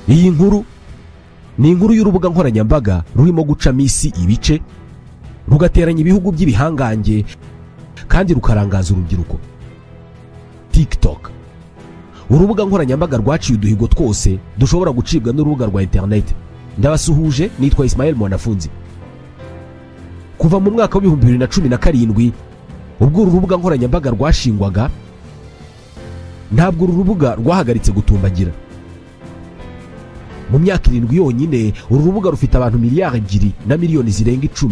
Iyi nkuru ni inkuru y'urubuga nkoranyambaga rurimo gucamo isi ibice, rugateranya ibihugu by'ibihangange kandi rukarangaza urubyiruko. TikTok, urubuga nkoranyambaga rwaciye uduhigo twose dushobora gucibwa n'urubuga rwa interineti. Ndabasuhuje, nitwa Ismael Mwanafunzi. Kuva mu mwaka wa 2017 ubwo uru rubuga nkoranyambaga rwashingwaga, ntabwo uru rubuga rwahagaritse gutumbagira. Mu myaka 7 yonyine, uru rubuga rufite abantu 2 na miliyoni zirenga 10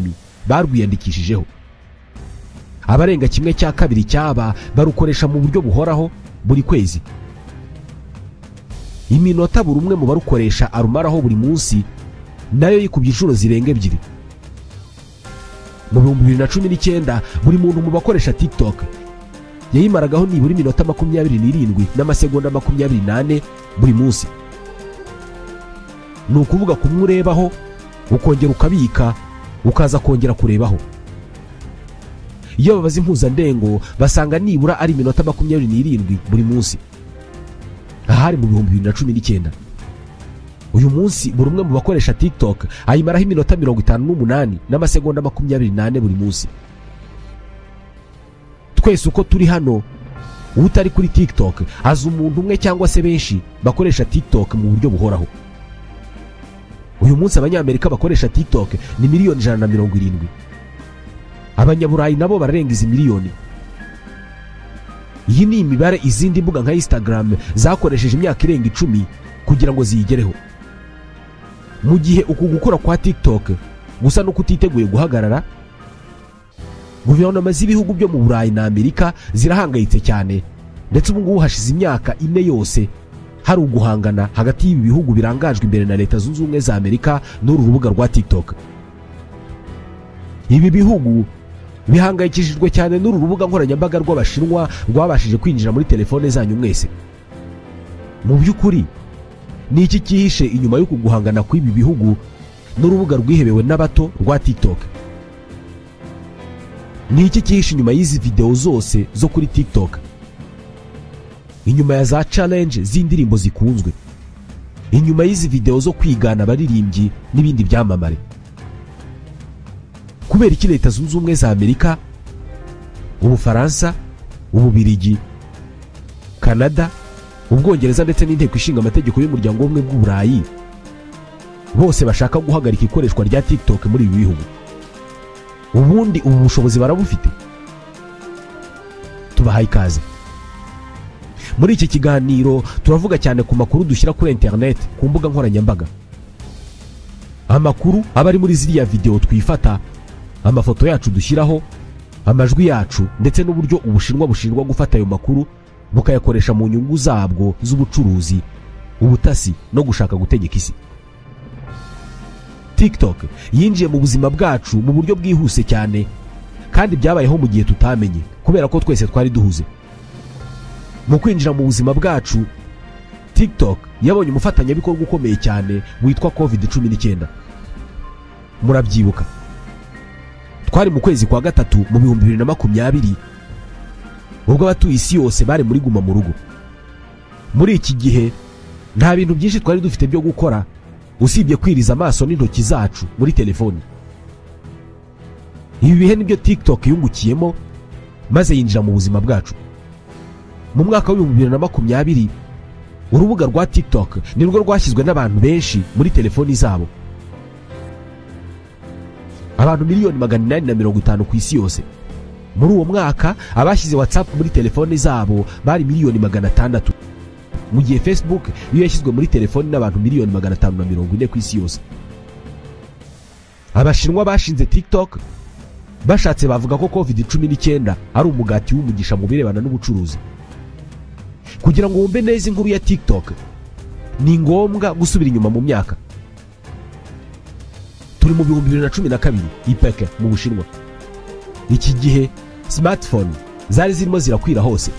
barwiyandikishijeho. Abarenga 1/2 cyaba barukoresha mu buryo buhoraho buri kwezi. Iminota buri umwe mu barukoresha arumaraho buri munsi nayo yikubye inshuro zirenga 2. Mu 2019 buri muntu mu bakoresha TikTok yayimaragaho nibura iminota 27 n'amasegonda 24 buri munsi. Ni ukuvuga kumwe urebaho ukongera ukabika ukaza kongera kurebaho. Iyo babaza impuzandengo basanga nibura ari iminota 27 buri munsi. Ahari mu 2019. Uyu munsi buri umwe mu bakoresha TikTok ayimaraho iminota 58 n'amasegonda 24 buri munsi. Twese uko turi hano, utari kuri TikTok azi umuntu umwe cyangwa se benshi bakoresha TikTok mu buryo buhoraho. Uyu munsi Abanyamerika bakoresha TikTok ni miliyoni 170. Abanyaburayi nabo bararenga izi miliyoni. Iyi ni imibare izindi mbuga nka Instagram zakoresheje imyaka irenga 10 kugira ngo ziyigereho. Mu gihe uku gukora kwa TikTok gusa no kutiteguye guhagarara, guverinoma z'ibihugu byo mu Burayi na Amerika zirahangayitse cyane, ndetse ubu ngubu hashize imyaka 4 yose hari uguhangana hagati y'ibi bihugu birangajwe imbere na Leta Zunze Ubumwe za Amerika n'uru rubuga rwa TikTok. Ibi bihugu bihangayikishijwe cyane n'uru rubuga nkoranyambaga rw'Abashinwa rwabashije kwinjira muri telefone zanyu mwese. Mu by'ukuri ni iki cyihishe inyuma y'uku guhangana kw'ibi bihugu n'urubuga rwihebewe n'abato rwa TikTok? Ni iki cyihishe inyuma y'izi video zose zo kuri TikTok? Inyuma ya za challenge z'indirimbo zikunzwe, inyuma y'izi video zo kwigana abaririmbyi n'ibindi byamamare. Kubera iki Leta Zunze Ubumwe za Amerika, Ubufaransa, Ububirigi, Canada, Ubwongereza ndetse n'inteko ishinga amategeko y'umuryango w'ubumwe bw'Uburayi bose bashaka guhagarika ikoreshwa rya TikTok muri ibi bihugu? Ubundi ubu bushobozi barabufite? Tubahaye ikaze. Muri iki kiganiro turavuga cyane ku makuru dushyira kuri internet, ku mbuga nkoranyambaga. Amakuru aba ari muri ziriya video twifata, amafoto yacu dushyiraho, amajwi yacu ndetse n'uburyo Ubushinwa bushinjwa gufata ayo makuru bukayakoresha mu nyungu zabwo z'ubucuruzi, ubutasi no gushaka gutegeka isi. TikTok yinjiye mu buzima bwacu mu buryo bwihuse cyane, kandi byabayeho mu gihe tutamenye kubera ko twese twari duhuze. Mu kwinjira mu buzima bwacu, TikTok yabonye umufatanyabikorwa ukomeye cyane witwa COVID-19. Murabyibuka, twari mu kwezi kwa 3 mu 2020 ubwo abatuye isi yose bari muri guma mu rugo. Muri iki gihe nta bintu byinshi twari dufite byo gukora usibye kwiriza amaso n'intoki zacu muri telefoni. Ibi bihe nibyo TikTok yungukiyemo maze yinjira mu buzima bwacu. Mu mwaka wa 2020 urubuga rwa TikTok nirwo rwashyizwe n'abantu benshi muri telefoni zabo. Abantu miliyoni 850 ku isi yose. Muri uwo mwaka abashyize WhatsApp muri telefoni zabo bari miliyoni 600, mu gihe Facebook yo yashyizwe muri telefoni n'abantu miliyoni 540 ku isi yose. Abashinwa bashinze TikTok bashatse bavuga ko COVID-19 ari umugati w'umugisha mu birebana n'ubucuruzi. Kugira ngo wumve neza inkuru ya TikTok ni ngombwa gusubira inyuma mu myaka. Turi mu 2012 i Pekin mu Bushinwa. Iki gihe smartphone zari zirimo zirakwira hose.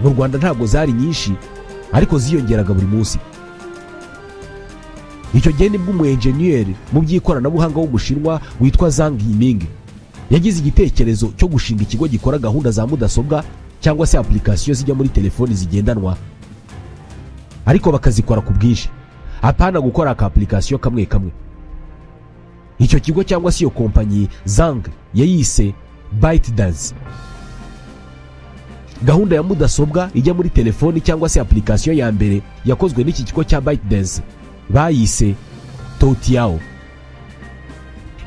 Mu Rwanda ntabwo zari nyinshi, ariko ziyongeraga buri munsi. Icyo gihe nibwo umu engineer mu by'ikoranabuhanga w'Umushinwa witwa Zhang Yiming yagize igitekerezo cyo gushinga ikigo gikora gahunda za mudasobwa cyangwa se application zijya muri telefoni zigendanwa, ariko bakazikora ku bwinshi. apana gukora aka application kamwe kamwe. Icyo kigo cyangwa se iyo kompanyi Zhang yayise ByteDance. Gahunda ya mudasobwa ijya muri telefoni cyangwa se application ya mbere yakozwe n'iki kigo cya ByteDance bayise Toutiao.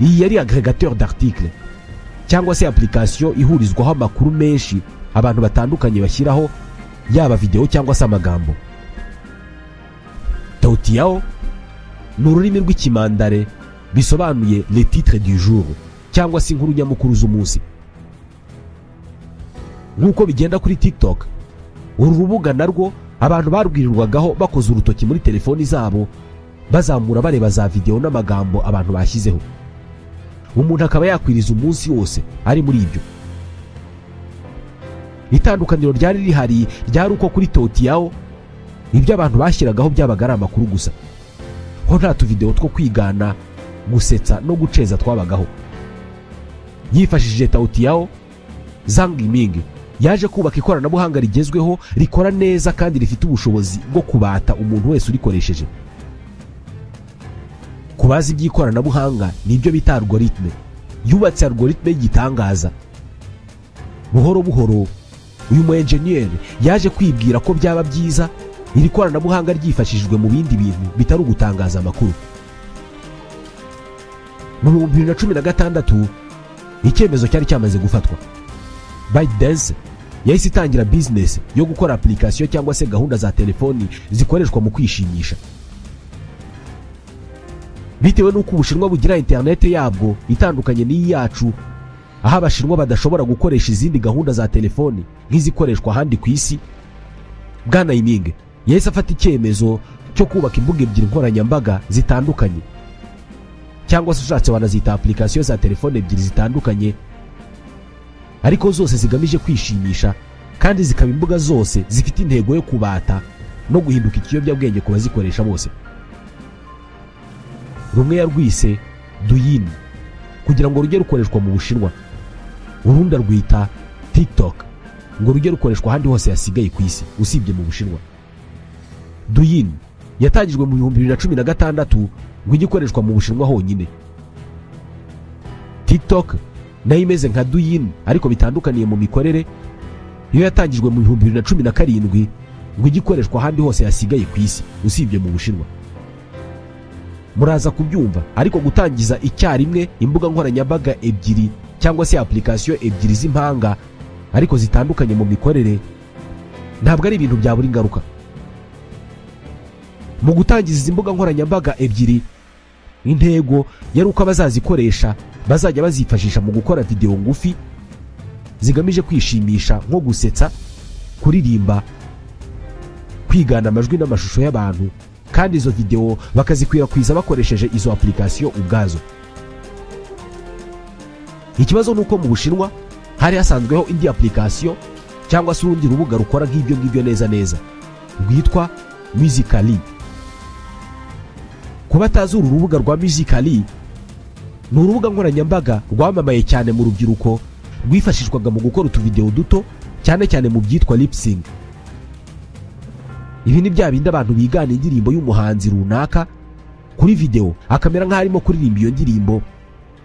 Iyi yari agrégateur d'articles cyangwa se application ihurizwaho amakuru menshi abantu batandukanye bashyiraho, yaba video cyangwa se amagambo. Toutiao ni ururimi rw'ikimandare bisobanuye les titres du jour cyangwa se inkuru nyamukuru z'umunsi. Nk'uko bigenda kuri TikTok, uru rubuga narwo abantu barubwirirwagaho bakoze urutoki muri telefoni zabo, bazamura bareba za video n'amagambo abantu bashyizeho. Umuntu akaba yakwiriza umunsi wose ari muri ibyo. Itandukaniro ryari rihari ryari uko kuri Toutiao ibyo abantu bashyiragaho byabaga ari amakuru gusa, ho nta tuvideo two kwigana, gusetsa no guceza twabagaho. Yifashishije Toutiao, Zhang Yiming yaje kubaka ikoranabuhanga rigezweho rikora neza kandi rifite ubushobozi bwo kubata umuntu wese urikoresheje. Kubaza iby'ikoranabuhanga nibyo bita algorithme. Yubatse algorithme y'igitangaza. Buhoro buhoro uyu mu engineer yaje kwibwira ko byaba byiza iri koranabuhanga ryifashishijwe mu bindi bintu bitari ugutangaza amakuru. Mu 2016 icyemezo cyari cyamaze gufatwa. ByteDance yahise itangira business yo gukora application cyangwa se gahunda za telefoni zikoreshwa mu kwishimisha. Bitewe n'uko Ubushinwa bugira internet yabwo itandukanye n'iyi yacu, aho Abashinwa badashobora gukoresha izindi gahunda za telefoni nk'izikoreshwa ahandi ku isi, Bwana Yiming yahise afata icyemezo cyo kubaka imbuga ebyiri nkoranyambaga zitandukanye, cyangwa se ushatse wanazita application za telefone ebyiri zitandukanye, ariko zose zigamije kwishimisha kandi zikaba imbuga zose zifite intego yo kubata no guhinduka ikiyobyabwenge ku bazikoresha bose. Rumwe yarwise Douyin kugira ngo rujye rukoreshwa mu Bushinwa, urundi arwita TikTok ngo rujye rukoreshwa ahandi hose hasigaye ku isi usibye mu Bushinwa. Douyin yatangijwe mu 2016 ngo ijye ikoreshwa mu Bushinwa honyine. TikTok nayo imeze nka Douyin ariko bitandukaniye mu mikorere, yo yatangijwe mu 2017 ngo ijye ikoreshwa ahandi hose hasigaye ku isi usibye mu Bushinwa. Muraza kubyumva, ariko gutangiza icyarimwe imbuga nkoranyambaga ebyiri cyangwa se application ebyiri z'impanga ariko zitandukanye mu mikorere ntabwo ari ibintu bya buri ngaruka. Mu gutangiza izi mbuga nkoranyambaga ebyiri, intego yari uko abazazikoresha bazajya bazifashisha mu gukora video ngufi zigamije kwishimisha nko gusetsa, kuririmba, kwigana amajwi n'amashusho y'abantu, kandi izo video bakazikwirakwiza bakoresheje izo application ubwazo. Ikibazo nuko mu Bushinwa hari hasanzweho indi application cyangwa se urundi rubuga rukora nk'ibyo ngibyo neza neza rwitwa Musical.ly. Kuba atazi uru rubuga rwa Musical.ly, ni urubuga nkoranyambaga rwamamaye cyane mu rubyiruko, rwifashishwaga mu gukora utuvideo duto cyane cyane mu byitwa lip sync. Ibi ni bya bindi abantu bigana indirimbo y'umuhanzi runaka kuri video akamera nk'aho arimo kuririmba iyo ndirimbo,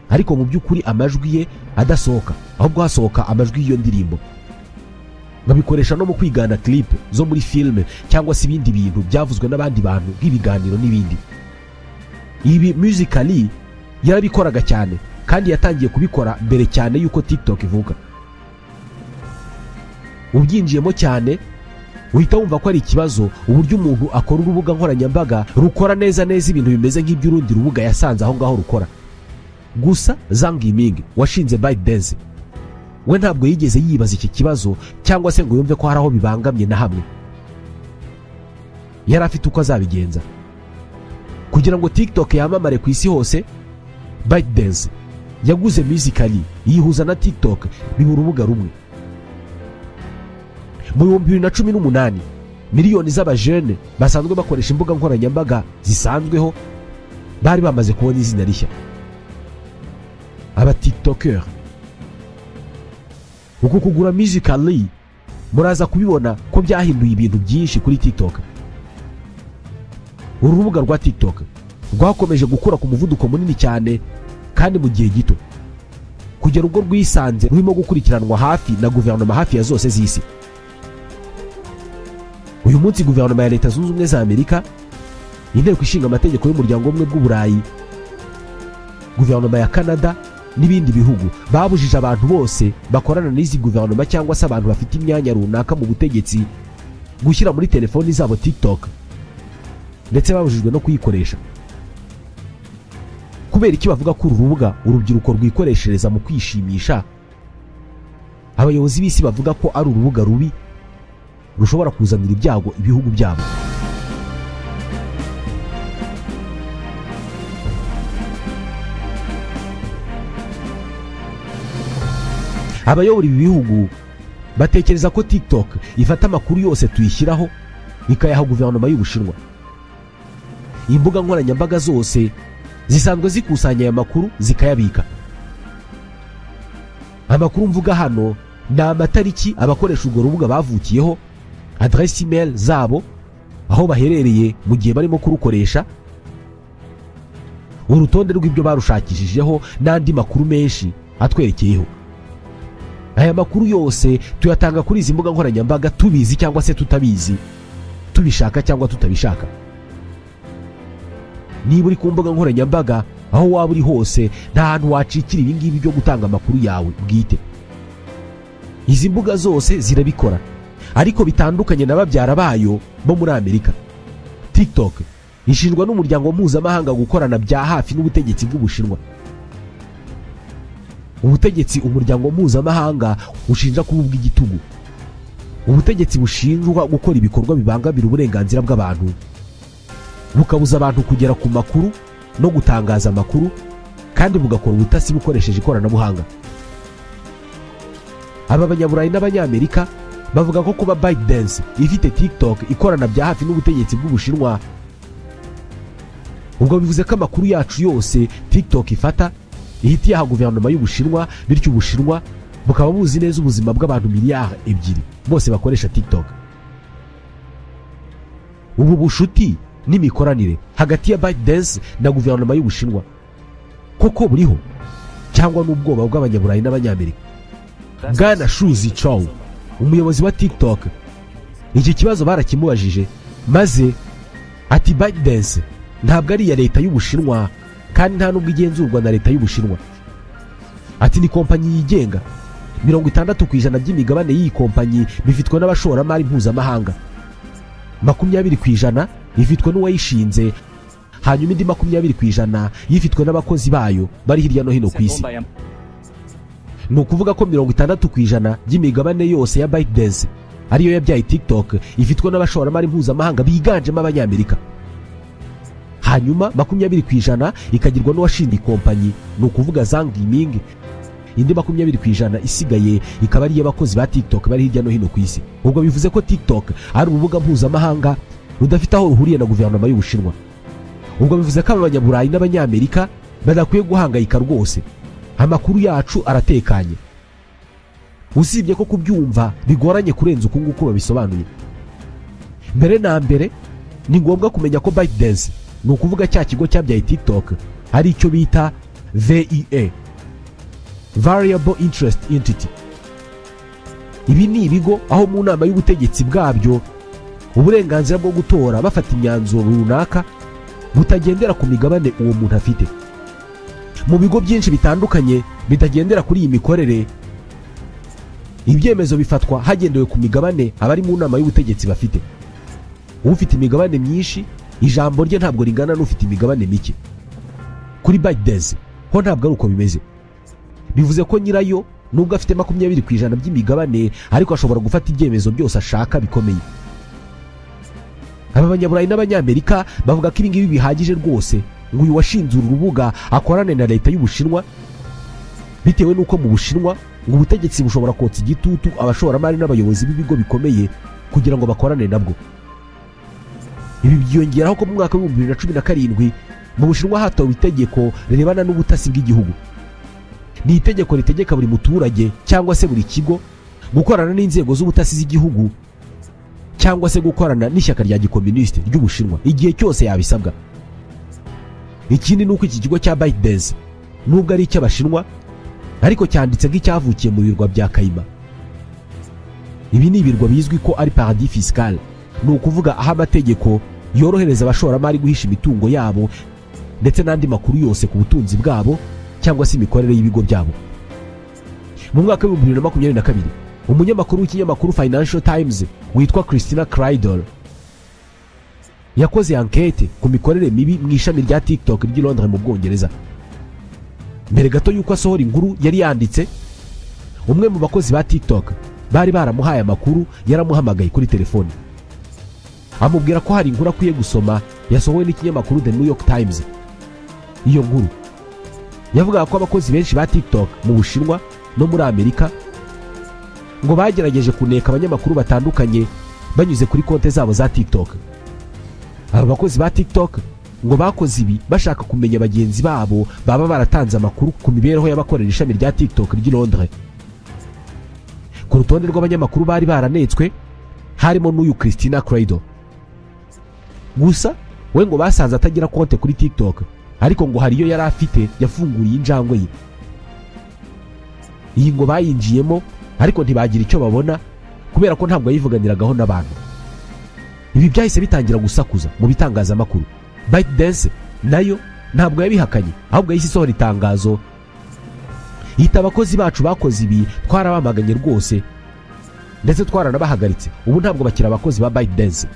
ariko mu by'ukuri amajwi ye adasohoka, ahubwo hasohoka amajwi y'iyo ndirimbo. Babikoresha no mu kwigana clip zo muri filme cyangwa se ibindi bintu byavuzwe n'abandi bantu nk'ibiganiro n'ibindi. Ibi Musical.ly yarabikoraga cyane kandi yatangiye kubikora mbere cyane yuko TikTok ivuka. Ubyinjiyemo cyane uhita wumva ko ari ikibazo uburyo umuntu akora urubuga nkoranyambaga rukora neza neza ibintu bimeze nk'iby'urundi rubuga yasanze aho ngaho rukora. Gusa Zhang Yiming washinze ByteDance we ntabwo yigeze yibaza iki kibazo cyangwa se ngo yumve ko hari aho bibangamye na hamwe. Yari afite uko azabigenza kugira ngo TikTok yamamare ku isi hose. ByteDance yaguze Musical.ly yihuza na TikTok biba urubuga rumwe. Mu 2018 miliyoni z'abajene basanzwe bakoresha imbuga nkoranyambaga zisanzweho bari bamaze kubona izina rishya, aba TikToker. Uku kugura Musical.ly muraza kubibona ko byahinduye ibintu byinshi kuri TikTok. Uru rubuga rwa TikTok rwakomeje gukura ku muvuduko munini cyane kandi mu gihe gito, kugera ubwo rwisanze rurimo gukurikiranwa hafi na guverinoma hafi ya zose z'isi. Uyu munsi guverinoma ya Leta Zunze Ubumwe za Amerika, inteko ishinga amategeko y'umuryango w'ubumwe bw'Uburayi, guverinoma ya Canada n'ibindi bihugu babujije abantu bose bakorana n'izi guverinoma cyangwa se abantu bafite imyanya runaka mu butegetsi gushyira muri telefoni zabo TikTok, ndetse babujijwe no kuyikoresha. Kubera iki bavuga ko uru rubuga urubyiruko rwikoreshereza mu kwishimisha? Abayobozi b'isi bavuga ko ari urubuga rubi rushobora kuzanira ibyago ibihugu byabo. Abayobora ibi bihugu batekereza ko TikTok ifata amakuru yose tuyishyiraho ikayaha guverinoma y'Ubushinwa. Imbuga nkoranyambaga zose zisanzwe zikusanya aya makuru zikayabika. Amakuru mvuga hano ni amatariki abakoresha urwo rubuga bavukiyeho, adresse email zabo, aho baherereye mu gihe barimo kurukoresha, urutonde rw'ibyo barushakishijeho n'andi makuru menshi atwerekeyeho. Aya makuru yose tuyatanga kuri izi mbuga nkoranyambaga tubizi cyangwa se tutabizi, tubishaka cyangwa tutabishaka. Niba uri ku mbuga nkoranyambaga aho waba uri hose, nta hantu wacikira ibi ngibi byo gutanga amakuru yawe bwite. Izi mbuga zose zirabikora, ariko bitandukanye na babyara bayo bo muri Amerika. TikTok ishinjwa n'umuryango mpuzamahanga gukorana bya hafi n'ubutegetsi bw'Ubushinwa. Ubutegetsi umuryango mpuzamahanga ushinja kuba ubw'igitugu, ubutegetsi bushinjwa gukora ibikorwa bibangamira uburenganzira bw'abantu, bukabuza abantu kugera ku makuru no gutangaza amakuru, kandi bugakora ubutasi bukoresheje ikoranabuhanga. Aba banyaburayi n'abanyamerika bavuga ko kuba ByteDance ifite TikTok ikorana bya hafi n'ubutegetsi bw'Ubushinwa, ubwo bivuze ko amakuru yacu yose TikTok ifata ihita iyaha guverinoma y'Ubushinwa, bityo Ubushinwa bukaba buzi neza ubuzima bw'abantu miliyari 2 bose bakoresha TikTok. Ubu bushuti n'imikoranire hagati ya ByteDance na guverinoma y'Ubushinwa koko buriho cyangwa n'ubwoba bw'abanyaburayi n'abanyamerika? Bwana Shou Zi Chew, umuyobozi wa TikTok, iki kibazo barakimubajije maze ati ByteDance ntabwo ari iya leta y'Ubushinwa kandi nta nubwo igenzurwa na leta y'Ubushinwa. Ati ni kompanyi yigenga, 60% by'imigabane y'iyi kompanyi bifitwe n'abashoramari mpuzamahanga, 20% ifitwe n'uwayishinze, hanyuma indi 20% yifitwe n'abakozi bayo bari hirya no hino ku isi. Ni ukuvuga ko 60% by'imigabane yose ya ByteDance ariyo yabyaye TikTok ifitwe n'abashoramari mpuzamahanga biganjemo abanyamerika, hanyuma 20% ikagirwa n'uwashinze kompanyi, ni ukuvuga Zhang Yiming, indi 20% isigaye ikaba ari iy'abakozi ba TikTok bari hirya no hino ku isi. Ubwo bivuze ko TikTok ari urubuga mpuzamahanga rudafite aho ruhuriye na guverinoma y'Ubushinwa. Ubwo bivuze ko abanyaburayi n'abanyamerika badakwiye guhangayika rwose, amakuru yacu aratekanye. Usibye ko kubyumva bigoranye kurenza uku nguku babisobanuye. Mbere na mbere ni ngombwa kumenya ko ByteDance, ni ukuvuga cya kigo cyabyaye TikTok, ari icyo bita VIE, Variable Interest Entity. Ibi ni ibigo aho mu nama y'ubutegetsi bwabyo uburenganzira bwo gutora bafata imyanzuro runaka butagendera ku migabane uwo muntu afite. Mu bigo byinshi bitandukanye bitagendera kuri iyi mikorere, ibyemezo bifatwa hagendewe ku migabane abari mu nama y'ubutegetsi bafite. Ufite imigabane myinshi ijambo rye ntabwo ringana n'ufite imigabane mike. Kuri ByteDance ho ntabwo ari uko bimeze. Bivuze ko nyirayo nubwo afite 20% by'imigabane, ariko ashobora gufata ibyemezo byose ashaka bikomeye. Aba banyaburayi n'abanyamerika bavuga ko ibi ngibi bihagije rwose ngo uyu washinze uru rubuga akorane na leta y'Ubushinwa, bitewe n'uko mu Bushinwa ngo ubutegetsi bushobora kotsa igitutu abashoramari n'abayobozi b'ibigo bikomeye kugira ngo bakorane nabwo. Ibi byiyongeraho ko mu mwaka wa 2017 mu Bushinwa hatowe itegeko rirebana n'ubutasi bw'igihugu. Ni itegeko ritegeka buri muturage cyangwa se buri kigo gukorana n'inzego z'ubutasi z'igihugu cyangwa se gukorana n'ishyaka rya gikomunisite ry'Ubushinwa igihe cyose yabisabwa. Ikindi nuko iki kigo cya ByteDance nubwo ari icy'Abashinwa ariko cyanditse nk'icyavukiye mu birwa bya Kayima. Ibi ni ibirwa bizwi ko ari paradis fiscal, ni ukuvuga aho amategeko yorohereza abashoramari guhisha imitungo yabo ndetse n'andi makuru yose ku butunzi bwabo cyangwa se imikorere y'ibigo byabo. Mu mwaka wa 2022 umunyamakuru w'ikinyamakuru Financial Times witwa Christina Crydor yakoze enquête ku mikorere mibi mu ishami rya TikTok ry'i Londres mu Bwongereza. Mbere gato yuko asohora inkuru yari yanditse, umwe mu bakozi ba TikTok bari baramuhaye amakuru yaramuhamagaye kuri telefone amubwira ko hari inkuru akwiye gusoma yasohowe n'ikinyamakuru The New York Times. Iyo nkuru yavugaga ko abakozi benshi ba TikTok mu Bushinwa no muri Amerika ngo bagerageje kuneka abanyamakuru batandukanye banyuze kuri konte zabo za TikTok. Aba bakozi ba TikTok ngo bakoze ibi bashaka kumenya bagenzi babo baba baratanze amakuru ku mibereho y'abakorera ishami rya TikTok ry'i Londres. Ku rutonde rw'abanyamakuru bari baranetswe harimo n'uyu Christina Crydor. Gusa we ngo basanze atagira konte kuri TikTok, ariko ngo hari iyo yari afite yafunguriye injangwe ye. Iyi ngo bayinjiyemo ariko ntibagira icyo babona kubera ko ntabwo yivuganiragaho n'abantu. Ibi byahise bitangira gusakuza mu bitangazamakuru. ByteDance nayo ntabwo yabihakanye, ahubwo yahise isohora itangazo yita abakozi bacu bakoze ibi twarabamaganye rwose ndetse twaranabahagaritse, ubu ntabwo bakira abakozi ba ByteDance.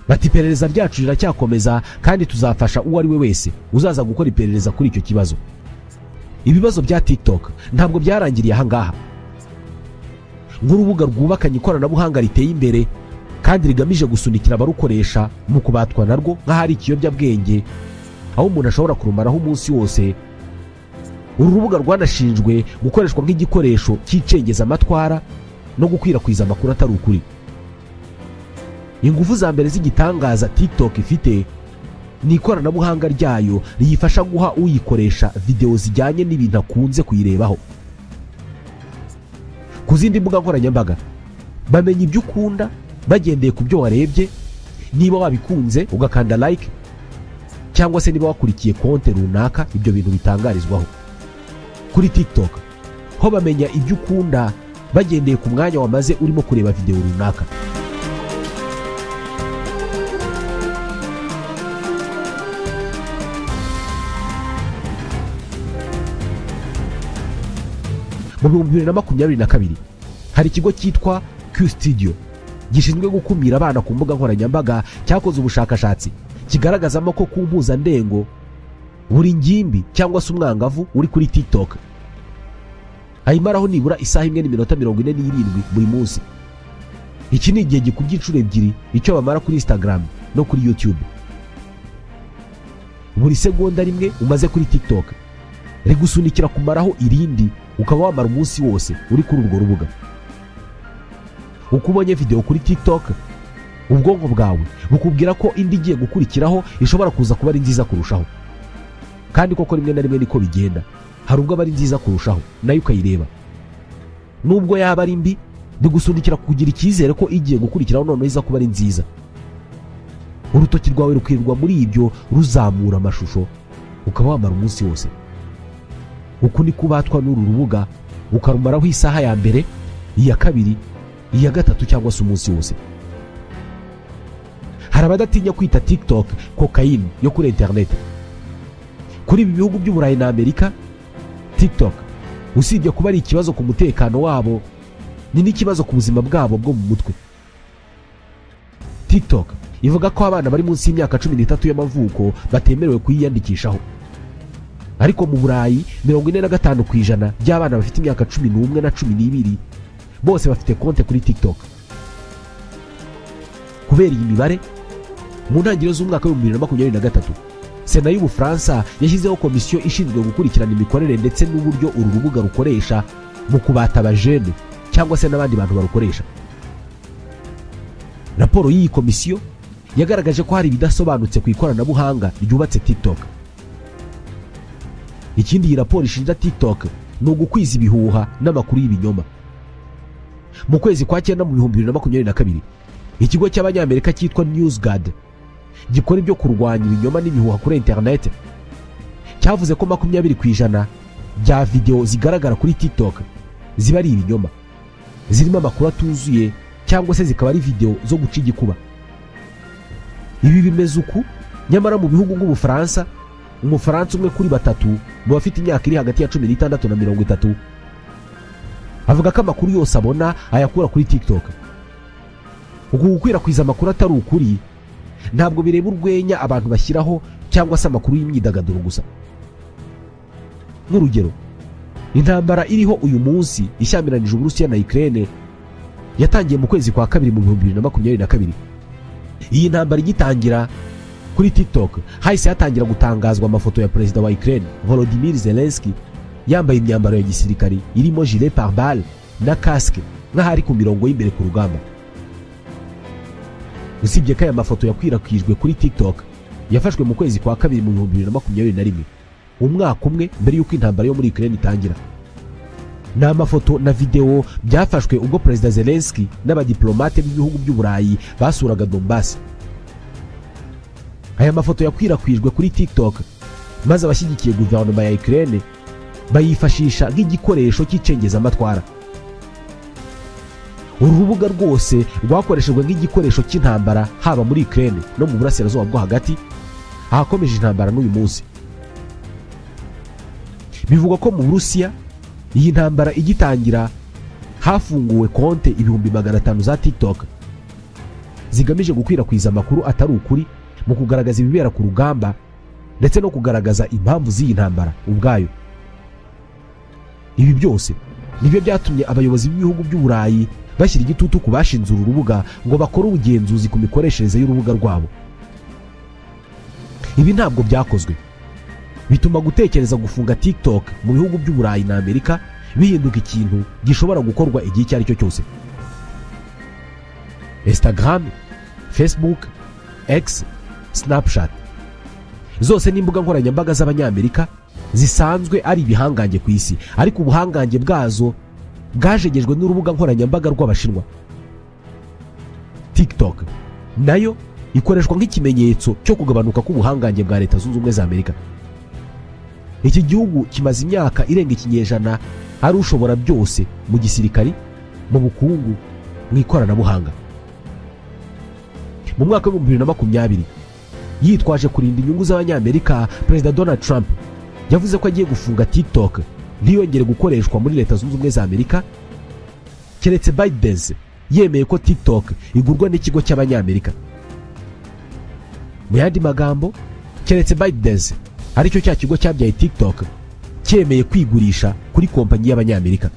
Bati iperereza ryacu riracyakomeza kandi tuzafasha uwo ari we wese uzaza gukora iperereza kuri icyo kibazo. Ibibazo bya TikTok ntabwo byarangiriye aha ngaha. Nk'urubuga rwubakanye ikoranabuhanga riteye imbere kandi rigamije gusunikira abarukoresha mu kubatwa narwo nk'ahari ikiyobyabwenge aho umuntu ashobora kurumaraho umunsi wose, uru rubuga rwanashinjwe gukoreshwa nk'igikoresho cy'icengezamatwara no gukwirakwiza amakuru atari ukuri. Ingufu za mbere z'igitangaza TikTok ifite ni ikoranabuhanga ryayo riyifasha guha uyikoresha video zijyanye n'ibintu akunze kuyirebaho. Ku zindi mbuga nkoranyambaga bamenya ibyo ukunda bagendeye ku byo warebye, niba wabikunze ugakanda like cyangwa se niba wakurikiye konte runaka ibyo bintu bitangarizwaho. Kuri TikTok ho bamenya ibyo ukunda bagendeye ku mwanya wamaze urimo kureba video runaka. Mu 2022 hari ikigo cyitwa Q Studio gishinzwe gukumira abana ku mbuga nkoranyambaga cyakoze ubushakashatsi kigaragazamo ko ku mpuzandengo buri ngimbi cyangwa se umwangavu uri kuri TikTok ayimaraho nibura isaha imwe n'iminota 47 buri munsi. Iki ni igihe gikubye inshuro ebyiri icyo bamara kuri Instagram no kuri YouTube. Buri segonda rimwe umaze kuri TikTok rigusunikira kumaraho irindi, ukaba wamara umunsi wose uri kuri urwo rubuga. Uko ubonye video kuri TikTok, ubwonko bwawe bukubwira ko indi igiye gukurikiraho ishobora kuza kuba ari nziza kurushaho. Kandi koko rimwe na rimwe niko bigenda, hari ubwo ari nziza kurushaho nayo ukayireba. Nubwo yaba ari mbi, bigusunikira kugira icyizere ko igiye gukurikiraho none iza kuba ari nziza. Urutoki rwawe rukwirwa muri ibyo ruzamura amashusho, ukaba wamara umunsi wose. Uku ni kubatwa n'uru rubuga, ukarumaraho isaha ya mbere, iya kabiri, iya gatatu cyangwa se umunsi wose. Hari abadatinya kwita TikTok kokayine yo kuri internet. Kuri ibi bihugu by'Uburayi na Amerika, TikTok usibye kuba ari ikibazo ku mutekano wabo, ni n'ikibazo ku buzima bwabo bwo mu mutwe. TikTok ivuga ko abana bari munsi y'imyaka 13 y'amavuko batemerewe kuyiyandikishaho. Ariko mu Burayi 45% by'abana bafite imyaka 11 na 12 bose bafite konte kuri TikTok. Kubera iyi mibare, mu ntangiriro z'umwaka wa 2023 Sena y'Ubufaransa yashyizeho komisiyo ishinzwe gukurikirana imikorere ndetse n'uburyo uru rubuga rukoresha mu kubata abajene cyangwa se n'abandi bantu barukoresha. Raporo y'iyi komisiyo yagaragaje ko hari ibidasobanutse ku ikoranabuhanga ryubatse TikTok. Ikindi iyi raporo ishinja TikTok ni ugukwiza ibihuha n'amakuru y'ibinyoma. Mu kwezi kwa 9 mu 2022, ikigo cy'abanyamerika cyitwa NewsGuard gikora ibyo kurwanya ibinyoma n'ibihuha kuri internet cyavuze ko 20% bya video zigaragara kuri TikTok ziba ari ibinyoma, zirimo amakuru atuzuye cyangwa se zikaba ari video zo guca igikuba. Ibi bimeze uku nyamara mu bihugu nk'Ubufaransa, Umufaransa umwe kuri 3 mu bafite imyaka iri hagati ya 16 na 30 avuga ko amakuru yose abona ayakura kuri TikTok. Uku gukwirakwiza amakuru atari ukuri ntabwo bireba urwenya abantu bashyiraho cyangwa se amakuru y'imyidagaduro gusa. Nk'urugero, intambara iriho uyu munsi ishyamiranyije Uburusiya na Ukraine yatangiye mu kwezi kwa 2 mu 2022. Iyi ntambara igitangira kuri TikTok hahise hatangira gutangazwa amafoto ya perezida wa Ukraine Volodymyr Zelensky yambaye imyambaro ya gisirikari irimo gilet pare-balles na casque nk'ahari ku mirongo y'imbere ku rugamba. Usibye ko aya mafoto yakwirakwijwe kuri TikTok yafashwe mu kwezi kwa 2 mu 2021, umwaka umwe mbere y'uko intambara yo muri Ukraine itangira. Ni amafoto na video byafashwe ubwo perezida Zelensky n'abadiplomate b'ibihugu by'Uburayi basuraga Donbass. Aya mafoto yakwirakwijwe kuri TikTok maze abashyigikiye guverinoma ya Ukraine bayifashisha nk'igikoresho cy'icengezamatwara. Uru rubuga rwose rwakoreshejwe nk'igikoresho cy'intambara haba muri Ukraine no mu burasirazuba bwo hagati, ahakomeje intambara n'uyu munsi. Bivugwa ko mu Burusiya iyi ntambara igitangira hafunguwe konte 500,000 za TikTok zigamije gukwirakwiza amakuru atari ukuri mu kugaragaza ibibera ku rugamba ndetse no kugaragaza impamvu z'iyi ntambara ubwayo. Ibi byose nibyo byatumye abayobozi b'ibihugu by'Uburayi bashyira igitutu ku bashinze uru rubuga ngo bakore ubugenzuzi ku mikoreshereze y'urubuga rwabo. Ibi ntabwo byakozwe, bituma gutekereza gufunga TikTok mu bihugu by'Uburayi na Amerika bihinduka ikintu gishobora gukorwa igihe icyo ari cyo cyose. Instagram, Facebook, X, Snapchat zose ni imbuga nkoranyambaga z'abanyamerika zisanzwe ari ibihangange ku isi, ariko ubuhangange bwazo bwajegejwe n'urubuga nkoranyambaga rw'Abashinwa. TikTok nayo ikoreshwa nk'ikimenyetso cyo kugabanuka k'ubuhangange bwa Leta Zunze Ubumwe za Amerika. Iki gihugu kimaze imyaka irenga ikinyejana ari ushobora byose mu gisirikari, mu bukungu, mu ikoranabuhanga. Mu mwaka wa 2020 yitwaje kurinda inyungu z'Abanyamerika, Perezida Donald Trump yavuze ko agiye gufunga TikTok ntiyongere gukoreshwa muri Leta Zunze Ubumwe za Amerika, keretse ByteDance yemeye ko TikTok igurwa n'ikigo cy'Abanyamerika. Mu yandi magambo, keretse ByteDance aricyo cya kigo cyabyaye TikTok cyemeye kwigurisha kuri kompanyi y'Abanyamerika.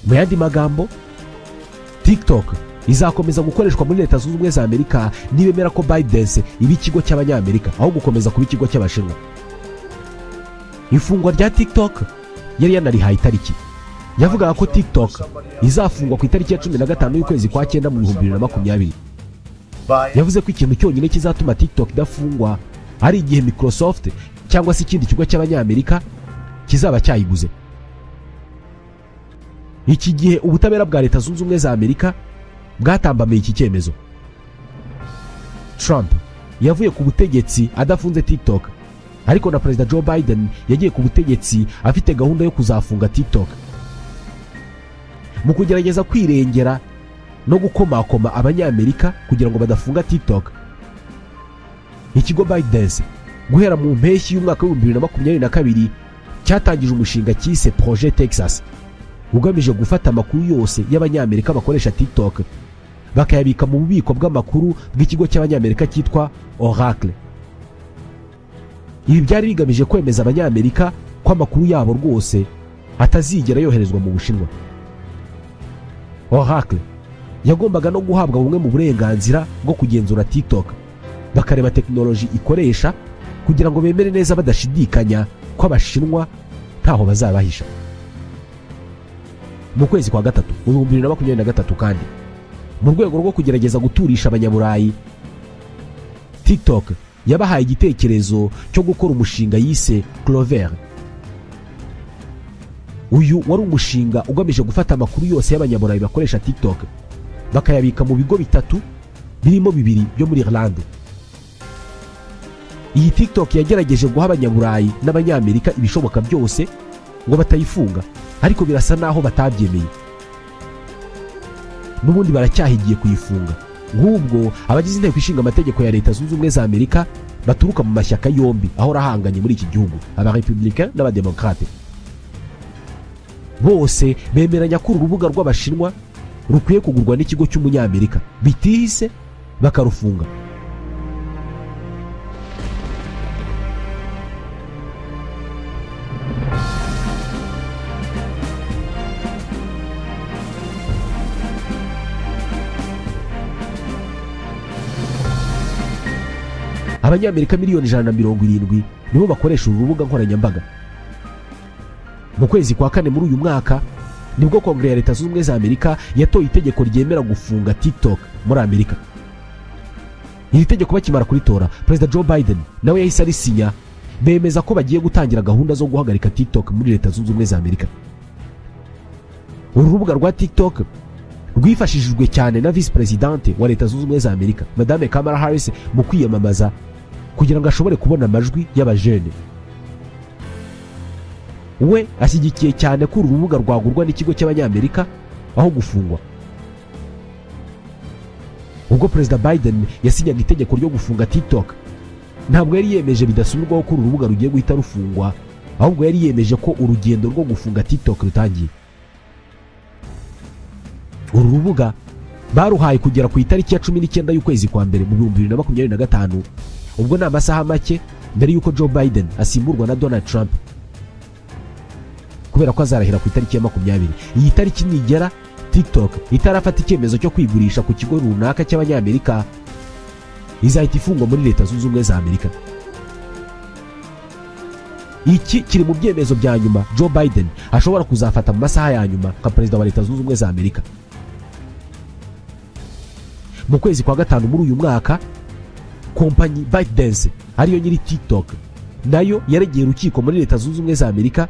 Mu yandi magambo, TikTok izakomeza gukoreshwa muri Leta Zunze Ubumwe za Amerika nibemera ko ByteDance iba ikigo cy'Abanyamerika aho gukomeza kuba ikigo cy'Abashinwa. Ifungwa rya TikTok yari yanarihaye itariki. Yavugaga ko TikTok izafungwa ku itariki ya 15 y'ukwezi kwa 9 mu 2020. Yavuze ko ikintu cyonyine kizatuma TikTok idafungwa ari igihe Microsoft cyangwa se ikindi kigo cy'Abanyamerika kizaba cyayiguze. Iki gihe ubutabera bwa Leta Zunze Ubumwe za Amerika bwatambamiye iki cyemezo. Trump yavuye ku butegetsi adafunze TikTok, ariko na Perezida Joe Biden yagiye ku butegetsi afite gahunda yo kuzafunga TikTok. Mu kugerageza kwirengera no gukomakoma Abanyamerika kugira ngo badafunga TikTok, ikigo ByteDance guhera mu mpeshyi y'umwaka wa 2022 cyatangije umushinga cyise Project Texas, ugamije gufata amakuru yose y'Abanyamerika bakoresha TikTok bakayabika mu bubiko bw'amakuru bw'ikigo cy'Abanyamerika cyitwa Oracle. Ibi byari bigamije kwemeza Abanyamerika ko amakuru yabo rwose atazigera yoherezwa mu Bushinwa. Oracle yagombaga no guhabwa bumwe mu burenganzira bwo kugenzura TikTok, bakareba tekinoloji ikoresha kugira ngo bemere neza badashidikanya ko Abashinwa ntaho bazabahisha. Mu kwezi kwa 3 mu 2023 kandi, mu rwego rwo kugerageza guturisha Abanyaburayi, TikTok yabahaye igitekerezo cyo gukora umushinga yise Clover. Uyu wari umushinga ugamije gufata amakuru yose y'abanyaburayi bakoresha TikTok bakayabika mu bigo bitatu birimo bibiri byo muri Irlande. Iyi TikTok yagerageje guha abanyaburayi n'abanyamerika ibishoboka byose ngo batayifunga, ariko birasa naho batabyemeye. N'ubundi baracyahigiye kuyifunga. Nk'ubwo abagize inteko ishinga amategeko ya Leta Zunze Ubumwe za Amerika baturuka mu mashyaka yombi ahora ahanganye muri iki gihugu, abarepublicain n'abademokrate, bose bemeranya ko urubuga rw'abashinwa rukwiye kugurwa n'ikigo cy'umunyamerika bitihise bakarufunga. Abanyamerika 170,000,000 nibo bakoresha uru rubuga nkoranyambaga. Mu kwezi kwa kane muri uyu mwaka nibwo Kongere ya Leta Zunze Ubumwe za Amerika yatoye itegeko ryemera gufunga TikTok muri Amerika. Iri tegeko bakimara kuritora, Perezida Joe Biden nawe yahise arisinya, bemeza ko bagiye gutangira gahunda zo guhagarika TikTok muri Leta Zunze Ubumwe za Amerika. Uru rubuga rwa TikTok rwifashishijwe cyane na Vice Presidente wa Leta Zunze Ubumwe za Amerika, Madame Kamala Harris, mu kwiyamamaza kugira ngo ashobore kubona amajwi y'abajene. We ashyigikiye cyane ko uru rubuga rwagurwa n'ikigo cy'abanyamerika aho gufungwa. Ubwo Perezida Biden yasinyaga itegeko ryo gufunga TikTok, ntabwo yari yemeje bidasubirwaho ko uru rubuga rugiye guhita rufungwa, ahubwo yari yemeje ko urugendo rwo gufunga TikTok rutangiye. Uru rubuga baruhaye kugera ku itariki ya 19 y'ukwezi kwa mbere mu 2025, ubwo ni amasaha make mbere y'uko Joe Biden asimburwa na Donald Trump, kubera ko azarahira ku itariki ya 20. Iyi tariki nigera TikTok itarafata icyemezo cyo kwigurisha ku kigo runaka cy'abanyamerika, izahita ifungwa muri Leta Zunze Ubumwe za Amerika. Iki kiri mu byemezo bya nyuma Joe Biden ashobora kuzafata mu masaha ya nyuma nka perezida wa Leta Zunze Ubumwe za Amerika. Mu kwezi kwa gatanu muri uyu mwaka, kompanyi ByteDance ariyo nyiri TikTok nayo yaregeye urukiko muri Leta Zunze Ubumwe za Amerika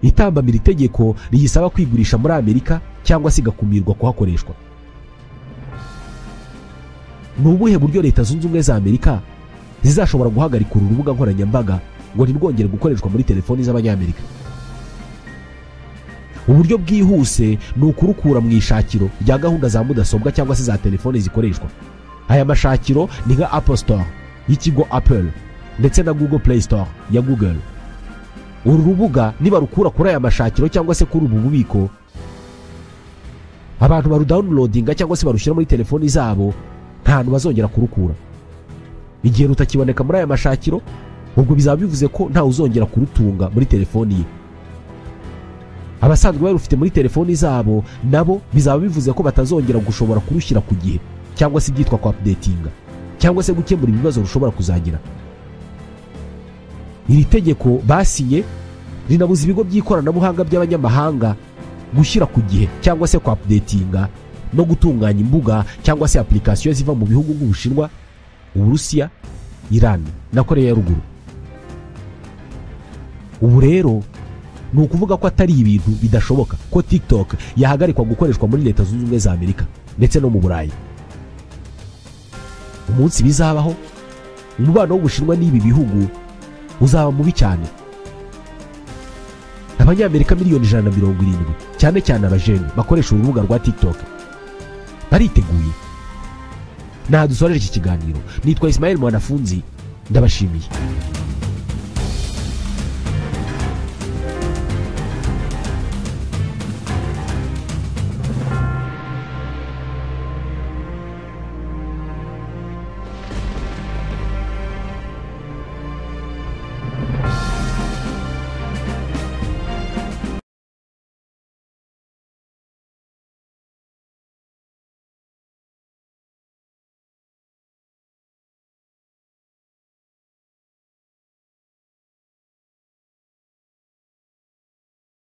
itambamira itegeko riyisaba kwigurisha muri Amerika cyangwa se igakumirwa kuhakoreshwa. Ni ubuhe buryo Leta Zunze Ubumwe za Amerika zizashobora guhagarika uru rubuga nkoranyambaga ngo ntirwongere gukoreshwa muri telefoni z'abanyamerika? Uburyo bwihuse ni ukurukura mu ishakiro rya gahunda za mudasobwa cyangwa se za telefoni zikoreshwa. Aya mashakiro ni nka Apple Store y'ikigo Apple ndetse na Google Play Store ya Google. Uru rubuga nibarukura kuri aya mashakiro cyangwa se kuri ubu bubiko, abantu barudownloadinga cyangwa se barushyira muri telefoni zabo nta hantu bazongera kurukura. Igihe rutakiboneka muri aya mashakiro, ubwo bizaba bivuze ko nta uzongera kurutunga muri telefoni ye. Abasanzwe barufite muri telefoni zabo nabo bizaba bivuze ko batazongera gushobora kurushyira ku gihe cyangwa se ibyitwa kwa updatinga cyangwa se gukemura ibibazo rushobora kuzagira. Iri tegeko basinye rinabuza ibigo by'ikoranabuhanga by'abanyamahanga gushyira ku gihe cyangwa se kwa updatinga no gutunganya imbuga cyangwa se application ziva mu bihugu nk'Ubushinwa, Uburusiya, Iran na Korea ya Ruguru. Ubu rero ni ukuvuga ko atari ibintu bidashoboka ko TikTok yahagarikwa gukoreshwa muri Leta Zunze Ubumwe za Amerika ndetse no mu Burayi. Umunsi bizabaho, umubano w'Ubushinwa n'ibi bihugu uzaba mubi cyane. Abanyamerika 170,000,000 cyane cyane abajene bakoresha urubuga rwa TikTok bariteguye. Naha dusoreje iki kiganiro. Nitwa Ismail Mwanafunzi, ndabashimiye.